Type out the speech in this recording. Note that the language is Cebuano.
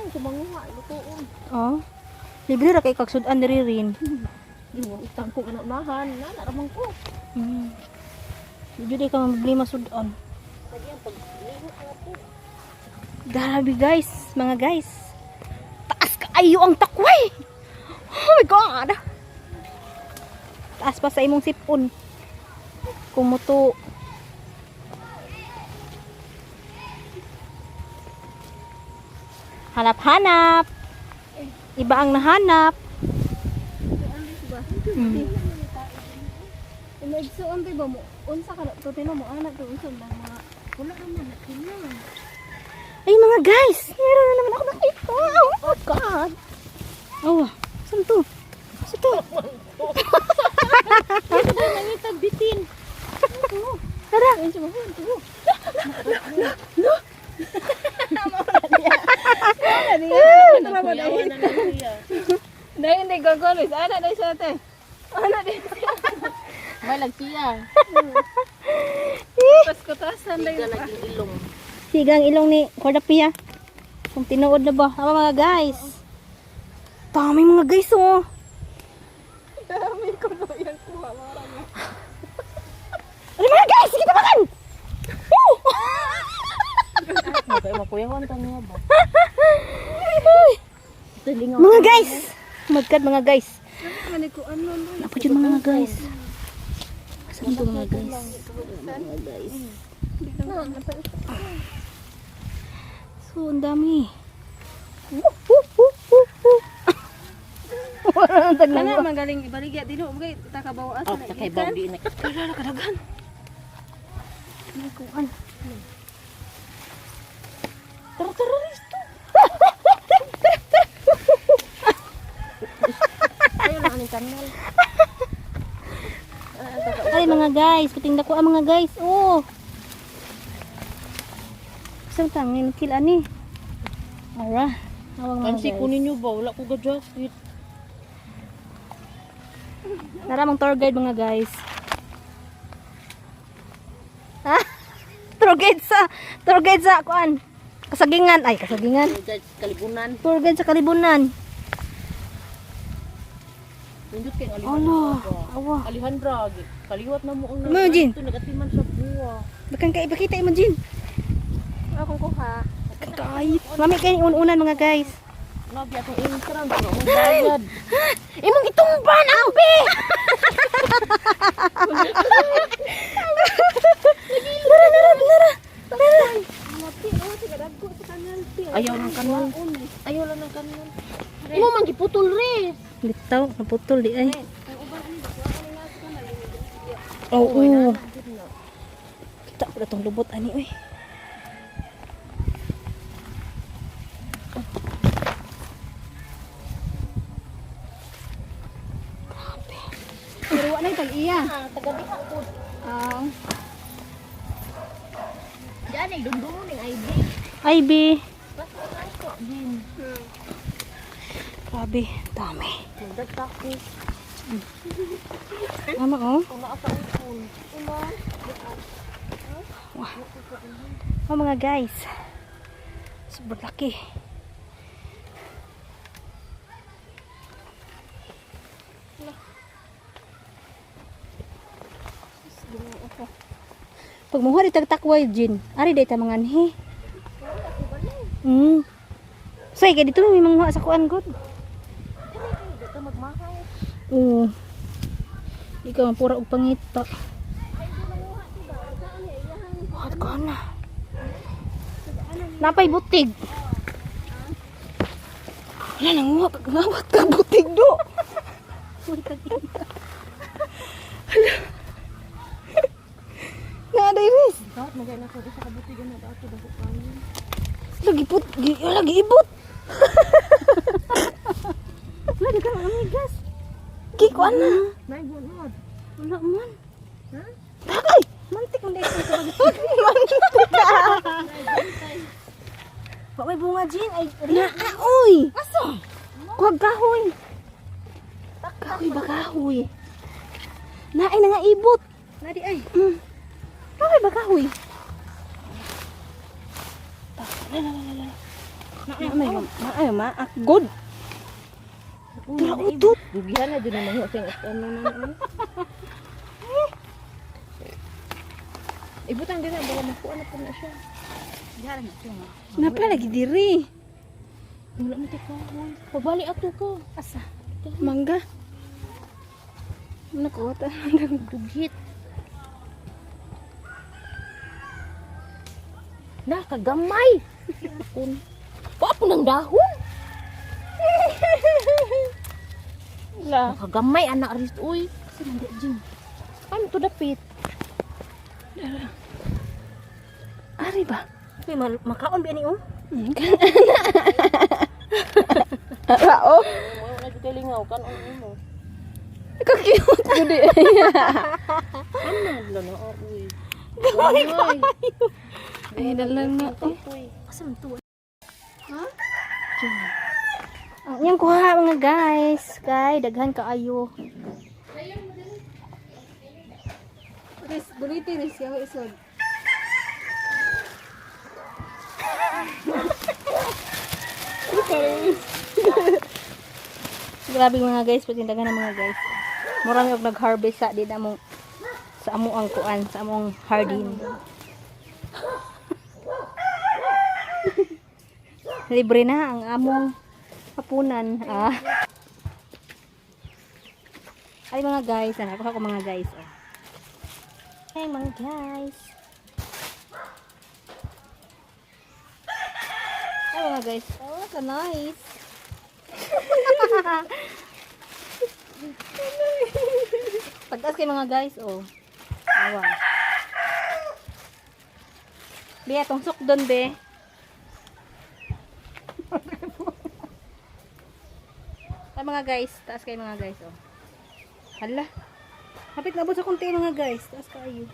Ko manguha lutoon. Oh. Libre ra kay kag sud-an diri rin. Utang ko kana unahan, na naramang ko. Di ka problema sud-an. Lagi ang pagliho ko po. Grabe guys, mga guys. Taas kaayo ang takway. Oh my God. Taas pa sa imong sipon. Kumuto. Hanap-hanap. Iba ang nahanap. Nagsuon di ba mo? Unsa ka to tino mo anak to unsa lang mga wala naman na kina. Ay mga guys, meron na naman ako nakita. Oh my God. Oh, saan to? Saan to? Nangitag bitin. Tara. Unsa mo to? Kuyawan na na siya. Dai hindi gagawin. Ana dai siya te. Ana dai. May lag siya. Paskutasan dai. Siga lagi ilong. Sigang ilong ni Cordapia. Kung tinuod na ba? Aba mga guys. Dami mga guys oh. Dami ko no yang kuha marami. Ano mga guys? Kita makan! Woo! Kay makuyawan ta niya ba? Tulingaw. Mga guys! Magkad mga guys. Ano ko ano no. Ako dyan mga guys. Saan to mga guys? Mga guys. So, ang dami. Woo, woo, woo, woo, woo. Wala nang taglan Kana magaling ibaligya dino magay takabaw asa Oh, na. takay baw di na. Kailan kadagan? Ay, kuan. Tara, tara, Risto. Ayo lang aning kanal. Ay, mga guys. Puting dako ang mga guys. Oh. Isang tangin kill ani. Ara. Awang mga Kansi guys. kunin niyo ba wala ko ga jacket. Nara mang tour guide mga guys. Ha? Tour guide sa kuan. Kasagingan ay kasagingan. Guys, kalibunan. Tour guide sa Kalibunan. Nindot kay Alejandra. Ala, awa. Alejandra, kaliwat na mo ang Ano, Jin? Ito nagatiman sa buwa. Bakan kay ipakita mo Jin. Akong kuha. Kay. Mami kay un-unan mga guys. Nabi atong entrance no mo bayad. Imong gitumban ambe. Nara nara nara. Nara. Ayaw ng kanal. Ayaw lang ng kanal. Imo man giputol res. Bitaw, naputol di ay. Oo. Kita ko na tong lubot ani oy. Pero wa na tag iya. Ah, taga diha ko. Ah. Diyan ay dundungon ning ID. Ay, be. Basta ko din. Grabe, dami. Magdagta ko. Tama oh. Kung naa sa ipon. Oh mga guys. Sobrang laki. Pag muha di tagtakway Jin, ari day ta mga anhi. Say kay dito may manguha sa kuan gud. Dili ka magmahay. Oo. Ikaw ang pura og pangita. What ko na? Napay butig. Wala nang nguha pag ngawat ka butig do. Hala. Na dairis. Dapat magay na ko isa ka butig na dato dako kayo. Lagi put, lagi ibot. Wala di ka amigas. Gi ko ana. Nay gunod. Wala man. Ha? Takay! Mantik man dahil sa Mantik ka! Wa may bunga, Jin. Ay, na, uy! Asa? Kuwag kahoy. Kahoy ba kahoy? Naay na nga ibot. Nadi ay. Kahoy ba kahoy? La, la, la, la, la. Naay, naay, maak. Good. Tara, utot. Dugihan na dyan naman yung ano na na. Ibutang din na, baka makuha na po na siya. Napalagi diri. Wala mo ti kahoy. Pabali ato ka. Asa? Mangga. Naku, ta. Dughit. Nakagamay. Kun. Papo ng dahon. La. Nakagamay anak ris uy. Kasi nandit jing. Ano to dapit? Ari ba? Uy, makaon ba ni oh? Rao. Wala jud kay lingaw kan ano mo. Ka-cute gud eh. Ano na na uy. Gamay. Ay, dalang na. Oh. Uy. Asa man to? Ang iyang kuha mga guys. Kay daghan kaayo. Ris, buliti ris yaw isod. Grabe mga guys, pati daghan ng mga guys. Murami og nag-harvest sa di na mo sa amo ang kuan, sa among hardin. Libre na ang among hapunan. Ah. Ay mga guys, nakakuha ko mga guys. Oh. Ay mga guys. Ay mga guys. Oh, so nice. Pagtaas kay mga guys, oh. Awa. Be, atong sukdon, be. Ay, mga guys, taas kay mga guys, oh. Hala. Hapit na abot sa kunti mga guys. Taas kaayo.